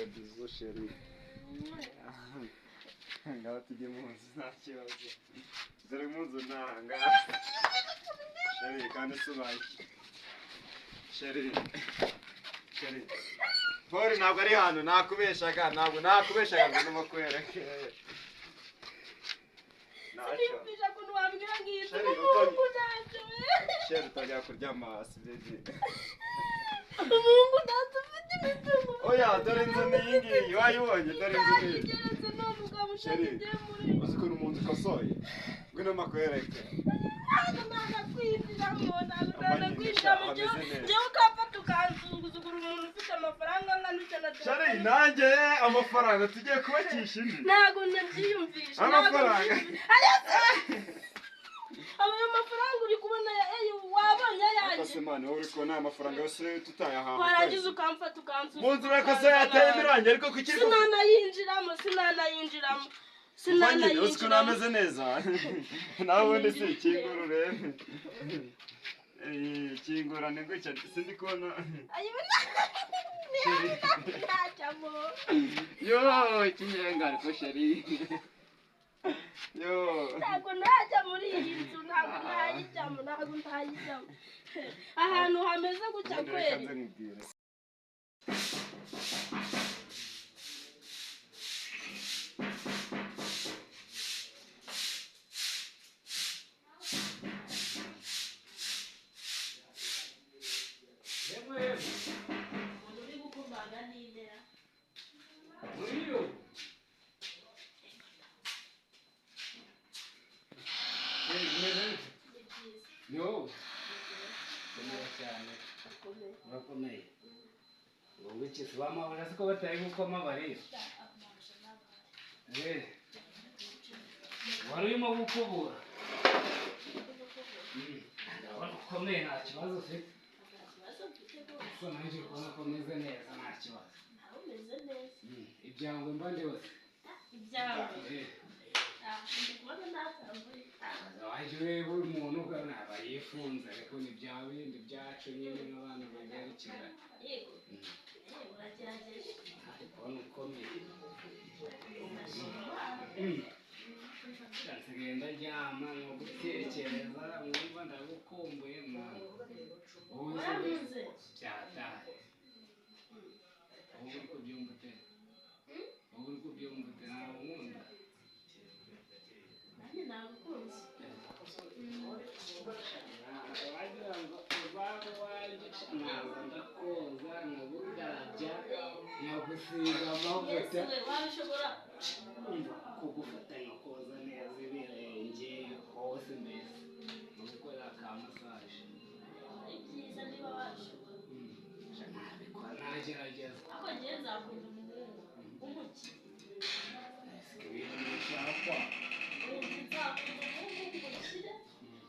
Akabizo chéri. Ngaho tujye mu nzu nta kibazo. Dore mu nzu nanga. Chéri kandi subaye. Chéri. Chéri. Paul ntabwo ari hano nakubeshaga ntabwo nakubeshaga ngo ndimo kwereke. Siniyumvisha ukuntu wambwira ngo iyi nzu umuhungu ntacyo. Chéri utajya kuryama hasi baby. Umuhungu ntacyo ufite imitungo. Oya dore inzu ni iyi ngiyi wayibonye dore inzu ni iyi. Igeretse ni umugabo ushaka igiye muri. Uzi ukuntu mu nzu ikosoye? Ngwino makwereke. Ntabwo nanakwinjiramo ntabwo nanakwinjiramo njyewe ukamfata ukansuzugura umuntu ufite amafaranga angana utya na Chéri nanjye amafaranga tugiye kubakisha indi. Ntabwo nabyiyumvisha. Amafaranga. Ayo mafaranga uri kubona wabonye ayanjye. Akase mani wowe uri kubona aya mafaranga yose tutayahaha. Warangiza ukamfata ukansuzugura. Mu nzu urakose yateye imirangi ariko kuki sinanayinjiramo sinanayinjiramo. Sinanayinjiramo. Uzi ko nameze neza. Nawe ubundi si ikingura urebe. Ikingura ni gutya sindi kubona. Ntacamo. Yo ikinyenga ariko chéri. Yo. Ntabwo najya muri iyi nzu ntabwo ntayijyamo ntabwo ntayijyamo. Ahantu hameze gutya kweri. Umuntu uri gukomanga n'intera. Yo, komera cyane urakomeye wowe iki bamabura siko batari gukoma barira wari urimo gukubura ndabona ukomeye nta kibazo ufite kuko nanjye kubona ko umeze neza nta kibazo ibyangwe mba ndose ibyangwe wajya ureba umuntu aba yifunze ariko ni bya bindi byacu nyine nk'abantu bibera i Kigali kubona ukomeye nsigaye ndaryama nko gutekereza nkumva ndagukumbuye mwana ubu byataye ubu uri kubyumva ute ubu uri kubyumva ute ntawe nkunda wagira ngo ubawe wanjye ntabwo ndakoza nkagukarabya nkagusiga amavuta kugufata nkakoza neza ibirenge hose mbese nkagukorera ka masaje nabikora nagerageza ibintu bishakwa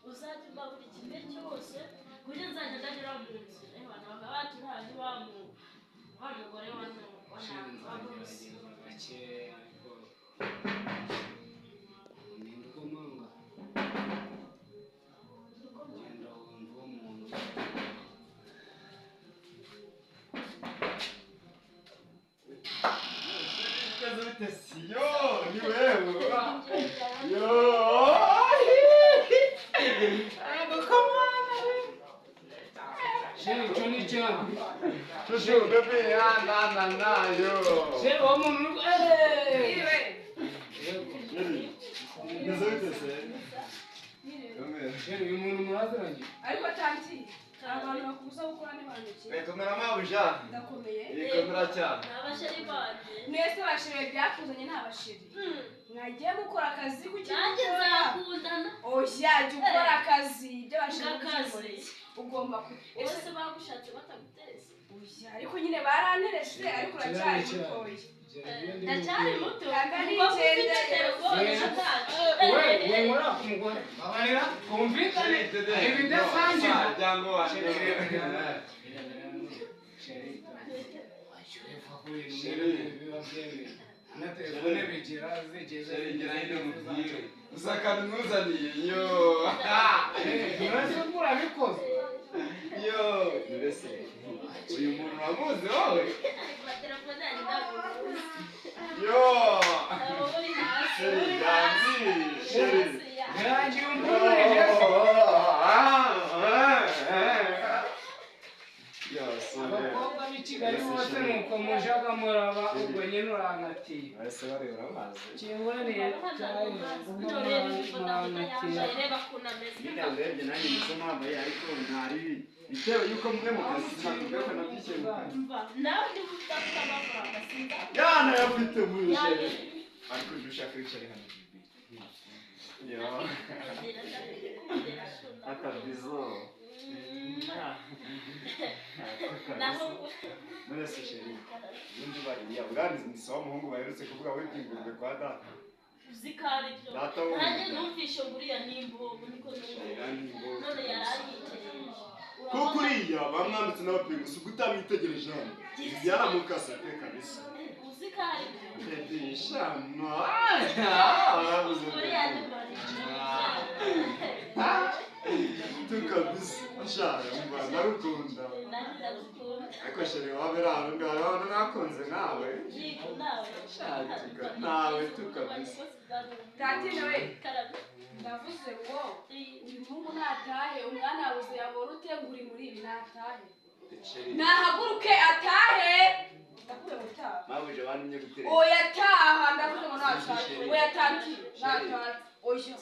uzajya umpa buri kimwe cyose kuburyo nzajya ndagera mu nzu abantu bakaba bati ntazi wa mugore wa nzagerageza gakeya ariko ninde ukomanga genda wumva uwo muntu Yo, ni wewe. Yo. Chéri, icyo ni icyaha. Shushu, bebe, na na na, yo. Chéri, uwo muntu Chéri, meze bite se? Chéri, uyu muntu muraziranye? Ariko tanti, abantu bakubuza gukora ntibandukiye. Komera mabuja. Ndakomeye. Komera cyane. Ni abasheri banjye. Mwese basheri byakuzanye ni abasheri. Mwagiye gukora akazi kuki nanjye nzakundana. Oya, jya ukora akazi ibyo basheri akazi. Ugomba ku ese bagushatse bataguteze. Oya, ariko nyine baranterese ariko uracyari mutoya. Ndacyari muto. We, wimura ku mugore. Babarira, twumvikane. Ibidasangiwe. Na telefone bigira zigeze Gusa akantu nkuzaniye yo. Uretse ko urabikoze. Yo, mbese uyu muntu uramuzi wowe? Telefone yanjye ntabwo Utangiye umpumurije. Abakobwa b'i Kigali bose nuko mujaga muraba ubwo nyine urankatiye. Bahise bareba amazi. Kinguraniye cyayi murankatiye. Reba ukuntu ameze. Nyine urebye nanjye ndetse nambaye ariko ntari bitewe yuko mwe mu kazi sinakubwiye ko nabyikemuka. Mva nawe niba udafite amafaranga sinza. Yana yafite muri chéri. Ariko ujye ushaka wicare hano bibi. Yo. Akabizo. Naho None se chéri. Ubundi bariya uranzi ni sawa umuhungu baherutse kuvuga wibye kwa data. Uzi ko ari byo. Data wundi. Nanjye numvishe nguriya n'imbobo niko numva. None yaranyitegereje. Kuko uriya bamwambitse n'abapingu si utamwitegereje hano. Yaramukase pe kabisa. Uzi ko ari byo. Baby, shama. Warabuze. Uriya ni Tukabisa. Sha, umva ndagukunda. Nanjye ndagukunda. Ariko chéri waba uri aho ngaho urabona nakunze nawe. Yego nawe. Sha, nawe tukabisa. Tatine we. Karame. Ndavuze ngo uyu muhungu natahe, umwana yabuze yabora ute ngo uri muri ibi natahe. Chéri. Nahaguruke atahe. Ndakuye gutaha. Mabuje bantumye gutereta. Oya taha, ndavuze ngo natahe. Oya tanti, natahe. Oya.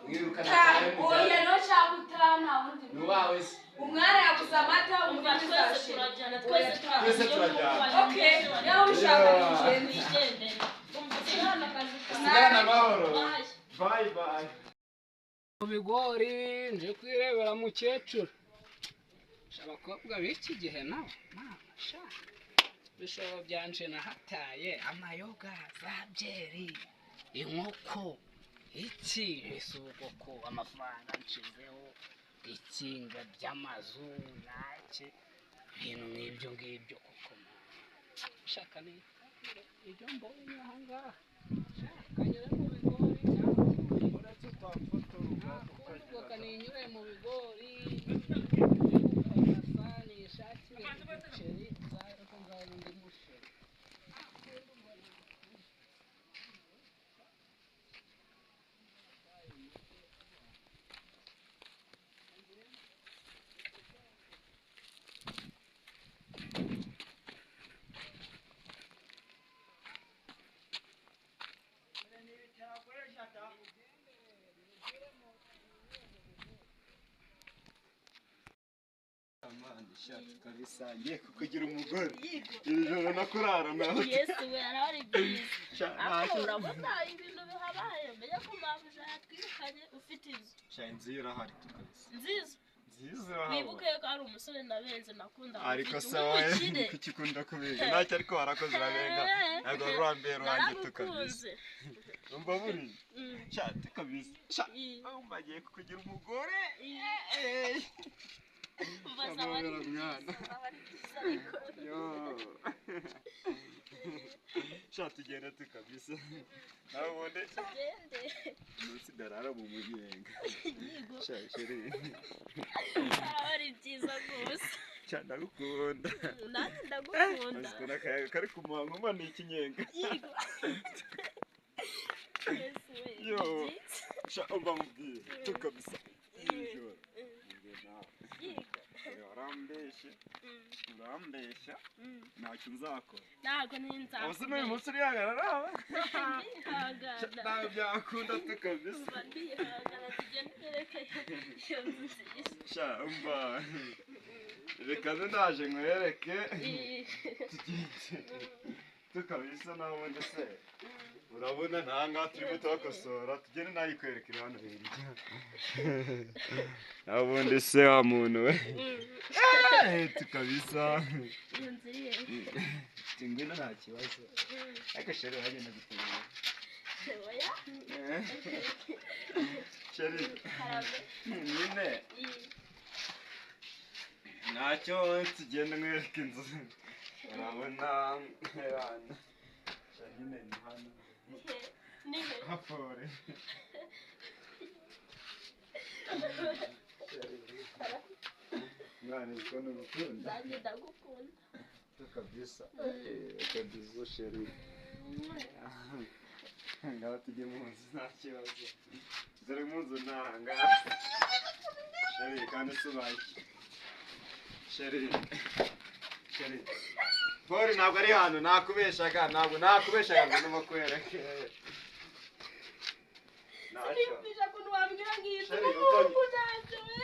Mwirukana Taha, tahe oya mujyane. no nshaka gutaha nta wundi. Ni uwawe se. Umwana yabuze amata, Umva umwana twese uzashira. turajyana, twese Twese turajyana. Okay, nawe ushaka tugende. Wigendere. Umva usigarane akazi kawe. Sigarana amahoro. Bye. Bye bye. Mu bigori nje kwirebera mukecuru. Abakobwa b'iki gihe nabo mama sha ibishoro byanje nahataye amayoga za byeri inkoko iki ese ubwoko amafaranga nshizeho ikinga by'amazu nake ibintu nk'ibyo ngibyo koko shaka ni ibyo mbonye aha ngaha shaka nyure mu bigori ntabwo ninyure mu bigori nishakire ibiceri nzareko nzabona undi musheri. Kabisa ngiye kukugira umugore. Iri joro nakurara nawe. Yesu we arari byiza. Sha, Ariko ntacyo. urabona ibintu bihabaye menya ko mabuja yatwirukanye ufite inzu Sha, inzu ye irahari kabisa. nziza. Nziza irahabona. Wibuke ko ari umusore nabenze nakunda. Ariko sawa kuki ukunda kubenga ntacyo ariko warakoze urabenga ntabwo wari urambiye ruhange tukabisa. Naragukunze. Umva buriya. Sha, tukabisa. Sha, umva ngiye kukugira umugore. Eh. Umva sawa ari Amahoro, mwana. byiza, aba ari byiza ariko. Yo. Sha, tugenda tukabisa. Nawe ubundi Tugende. umunsi ndarara mu munyenga. Yego. Sha, chéri. Aba ari byiza rwose. Sha, ndagukunda. Nanjye ndagukunda. Uzi akayaga kari ku muhango mbona ni ikinyenga. Yego. Yesu we. Yo. Ni byiza. Sha, umva mubwire tukabisa. Iri joro. Njye nawe. Yego. Urambeshya. Urambeshya. Ntacyo nzakora. Ntabwo ninzakubeshya. Ubu se n'uyu munsi urihangana nawe? Ndihangana. Ntabwo byakunda tukabisa. Umva ndihangana tugende ubereke iyo nzu nziza. Sha, umva. Reka nze ndaje nkwereke. Tugende. Tukabisa nawe ubundi se. Urabona nta ngaha turimo tuhakosora tugende nayikwereka iri hano hirya. Nawe ubundi se wa muntu we. Tukabisa. Iyo nzu iri he? Ngwino nta kibazo. Ariko chéri wagenda gutegura. Oya. Chéri, Karame. nyine ntacyo tugenda nkwereka inzu. Urabona hano. Sha nyine ni hano. Ni he? Hapfore. Mwana niko nagukunda. Nanjye ndagukunda. Kabisa. Kabisa chéri. Ngaho tujye mu nzu nta kibazo. Dore mu nzu nanga. Chérie, kandi se ubaye iki? Chérie, chérie. Paul ntabwo ari hano, nakubeshaga, ntabwo nakubeshaga ngo ndimo kwereke. Ntacyo. Siniyumvisha ukuntu wambwira ngo iyi nzu Chérie, umuhungu ntacyo we.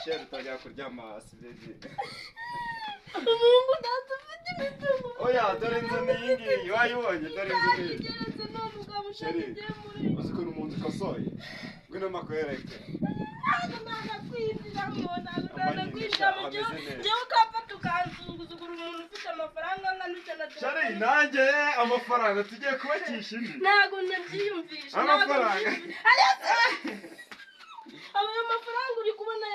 Chérie, utangira kuryama hasi, baby. Umuhungu ntacyo ufite imitungo. Oya, dore inzu ni iyi ngiyi, wayibonye, dore inzu ni iyi. Igeretse ni umugabo ushaka Chérie, igiye muri. uzi ukuntu mu nzu ikosoye? Ngwino makwereke. Ntabwo nanakwinjiramo, ntabwo nanakwinjiramo. Ameze neza. Njyewe ukamfata ukansuzugura umuntu ufite amafaranga angana utya na Chérie, telefone. nanjye amafaranga tugiye kubakisha indi. Ntabwo nabyiyumvisha. Ntabwo Amafaranga. mbyiyumvisha. Ariko ayo mafaranga uri kubona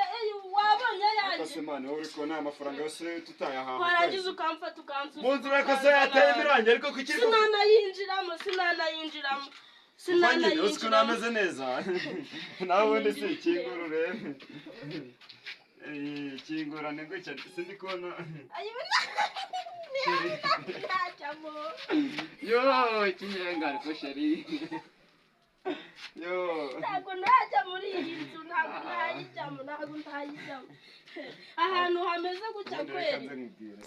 wabonye ayanjye. Ese man, wowe uri kubona aya mafaranga yose tutayahaha Warangiza ukwezi. ukamfata ukansuzugura. Mu nzu urakosoye hateyemo irangi ariko kuki Sinanayinjiramo, sinanayinjiramo. Mvangire, uzi ko Sinanayinjiramo. nameze neza. Nawe ubundi si ikingura urebe. Eh, kingura ni gutya sindi kubona. Ntacamo. Yo, ikinyenga ariko chérie. Yo. Ntabwo najya muri iyi nzu, ntabwo ntayijyamo, ntabwo ntayijyamo. Ahantu hameze gutya Ubundi reka kweri. nze nkubwire.